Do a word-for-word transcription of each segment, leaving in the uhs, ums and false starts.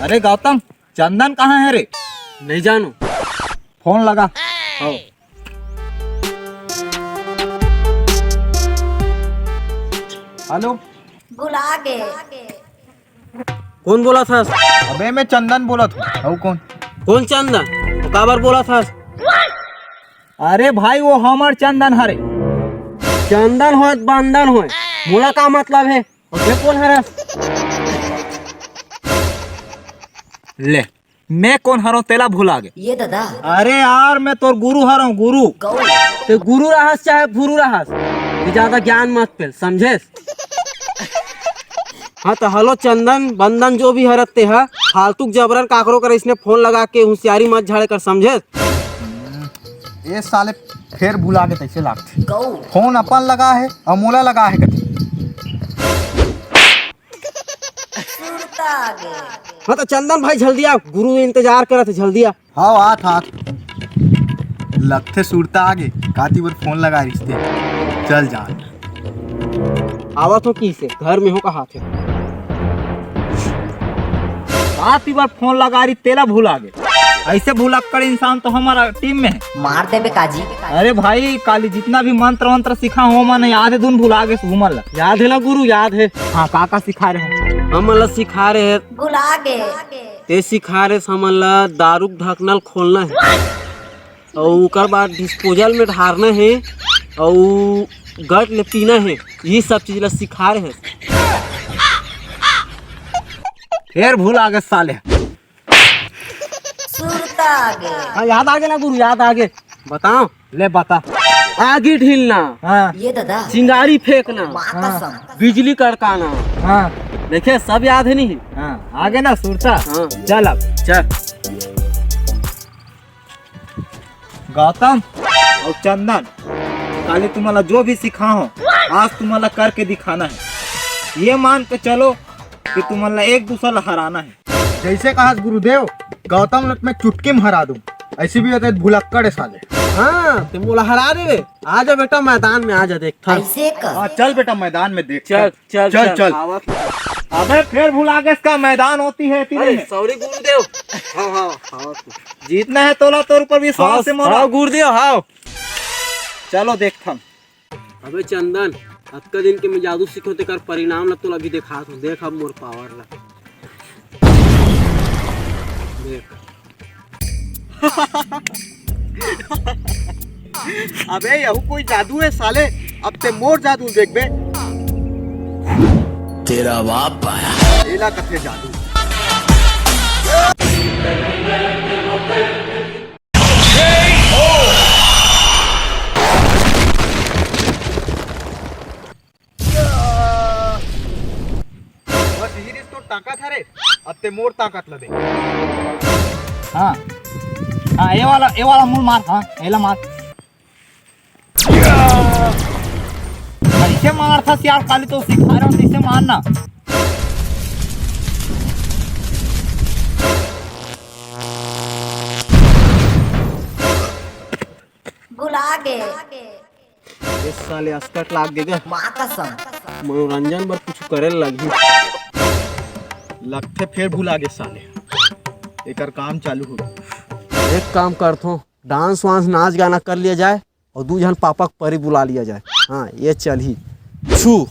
अरे गौतम, चंदन कहाँ है रे? नहीं जानू। फोन लगा। हाँ। हेलो। भुला गे। कौन बोलत हस? अबे मैं चंदन बोलत हूँ। अउ कौन? कौन चंदन? तो काबर बोलत हस? अरे भाई, वो हमर चंदन हरे। चंदन होय, बंदन होय, मोला का मतलब है? अउ तैं कोन हरस? ले, मैं कोन हरंव तेला भुला गे। ये दादा। अरे यार, मैं तोर गुरु हरंव, गुरु। गौ। तैं गुरु रहस चाहे भुरु रहस, तैं ज्यादा ज्ञान मत पेल, समझेस? हाँ तो हेलो चंदन बंदन जो भी हरत ते हा, फालतू के जबरन काकरो कर इसने फोन लगा के होशियारी मत झाड़े कर, समझेस? ए साले फेर भुला गे तइसे लागथे। गौ। फोन अपन लगा हे अउ मोला लगा हे कथे। सुरता आ गे। हाँ तो चंदन भाई जल्दी आ, गुरु इंतजार करत हे, जल्दी आ। हाँ, आत, आत। लगथे सुरता आ गे, काती बर फोन लगा रिहिस ते। चल जा। आवत हों किसे, घर में हों कहाथे। काती बर फोन लगा रिहिस तेला भुला गे। अइसे भुलक्कड़ इंसान तो हमर टीम में हे। मार देबे काजी। अरे भाई, काली जितना भी मंत्र वंत्र सिखाहों ओमन याद हे, धुन भुला गेस ओमन ला। याद हे ना गुरु, याद हे। हाँ, का का सिखाय रहे हों? हमन ला सिखाय रहे हे। भुला गे। तैं सिखाय रहे हमन ला दारू के ढकना ल खोलना हे, अउ ओकर बाद डिस्पोजल में ढारना हे, अउ गट ले पीना हे, ये सब चीज ला सिखाय रहे हे। फेर भुला गेस साले। सुरता आ गे। हाँ, याद आ गे ना गुरु, याद आ गे। बताओ। ले बता। आगी ढीलना। हाँ। ये दादा। चिंगारी फेंकना। माँ हाँ। कसम। बिजली कड़काना। हाँ। देखे, सब याद हे नहीं? हाँ, आ गे ना सुरता। हाँ। चल अब। चल। गौतम अउ चंदन, काली तुमन ला जो भी सिखाहों, आज तुमन ला करके दिखाना हे। ये मान के चलो कि तुमन ला एक दूसर ला हराना हे। जइसे कहस गुरुदेव, गौतम ला मैं चुटकी में हरा दूं। अइसे भी होथे भुलक्कड़ हे साले। हाँ, तैं मोला हरा देबे। आ जा बेटा, मैदान में आ जा, देखथन। अइसे का? हाँ, चल बेटा, मैदान में देख। चल, चल, चल, चल, चल। चल। आवत। अबे, फेर भुला गेस का, मैदान होती है इतने अरे, में। सॉरी गुरुदेव। हाँ, हाँ, हाँ। जीतना हे तोला, तोर ऊपर विश्वास हे मोला। हाँ, गुरुदेव, हाँ। चलो देखथन। अबे चंदन, अतका दिन के मैं जादू सीखों, तेकर परिणाम ला तोला अभी देखात हों। देख अब मोर पावर ला। देख। अबे यहू कोई जादू हे साले, अब तैं मोर जादू देखबे। तेरा बाप आया। एला कथे जादू। बस इही रिहिस तोर ताकत हरे, अब तैं मोर ताकत ला दे। हाँ, हाँ, ये वाला, ये वाला मुड़ मार, हाँ, एला मार। कइसे मारथस यार, काली तो सिखाय रहे हों, कइसे मारना। भुला गे। ए साले असकट लाग गे गा। माँ कसम। मनोरंजन बर कुछ करे ल लगही। लगथे फेर भुला गे साले। एकर काम चालू हो गे। एक काम करथों, डांस वांस, नाच गाना कर लिया जाए अउ दू झन पापा के परी बुला लिया जाए। हाँ, ये चलही। छू।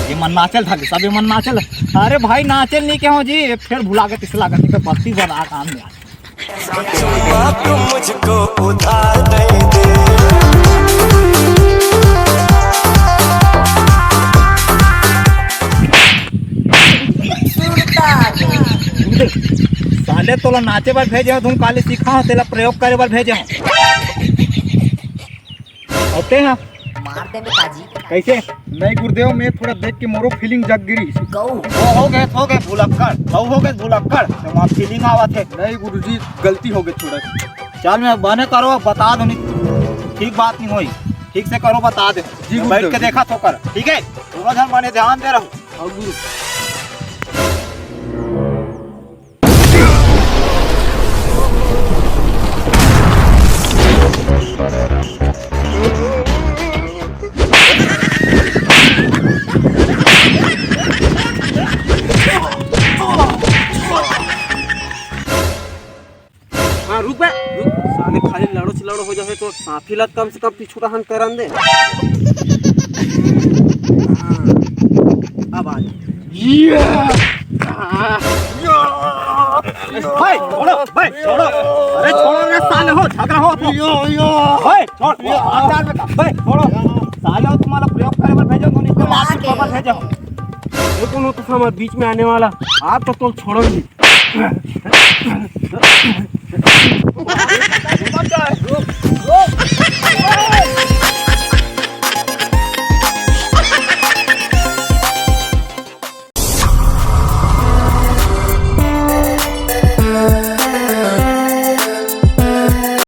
ये मन नाचे ल धर ले, सब ये मन नाचे ल। अरे भाई, नाचे ल नहीं कहों जी, ये फेर भुला गे तइसे लागथे, बस्ती बना काम में आज। बाप मुझको उधार दे दे। साले तोला नाचे बर भेजे हों, धुन काली सिखाहों, तेला प्रयोग करे बर भेजे हों। अउ तैं हा? मार देबे काजी। कइसे? नहीं गुरुदेव, मैं थोड़ा देख के मोरो feeling जग गे रिहिस। गऊ। वो हो गे, हो गे भुलक्कड़, वो हो गे भुलक्कड़, तो वहाँ feeling आवत हे। नहीं गुरुजी, गलती हो गे थोड़ा। चल मैं बने करो, बता दो नहीं, ठीक बात नहीं होही, ठीक से करो, बता दे। जी मैं बैठ गुरुदेव के जी। देखत हों कर, ठीक हे? दोनों झन बने ध्यान दे रहो। हाँ गुरु। कुछ लड़ हो जाए तो साथी ला कम से कम पीछू रहन करन दे। अब आ जा। भाई छोड़ो, भाई छोड़ो। अरे छोड़ो रे साले हो, झगड़ा हो तो। भाई छोड़, आजाद बेटा, भाई छोड़ो। साले हो, तुम्हारा प्रयोग करे बर भेजो तो नहीं, तो मार के भेजो। ये कौन होता था हमारे बीच में आने वाला? आप तो तुम छोड़ो ही नहीं।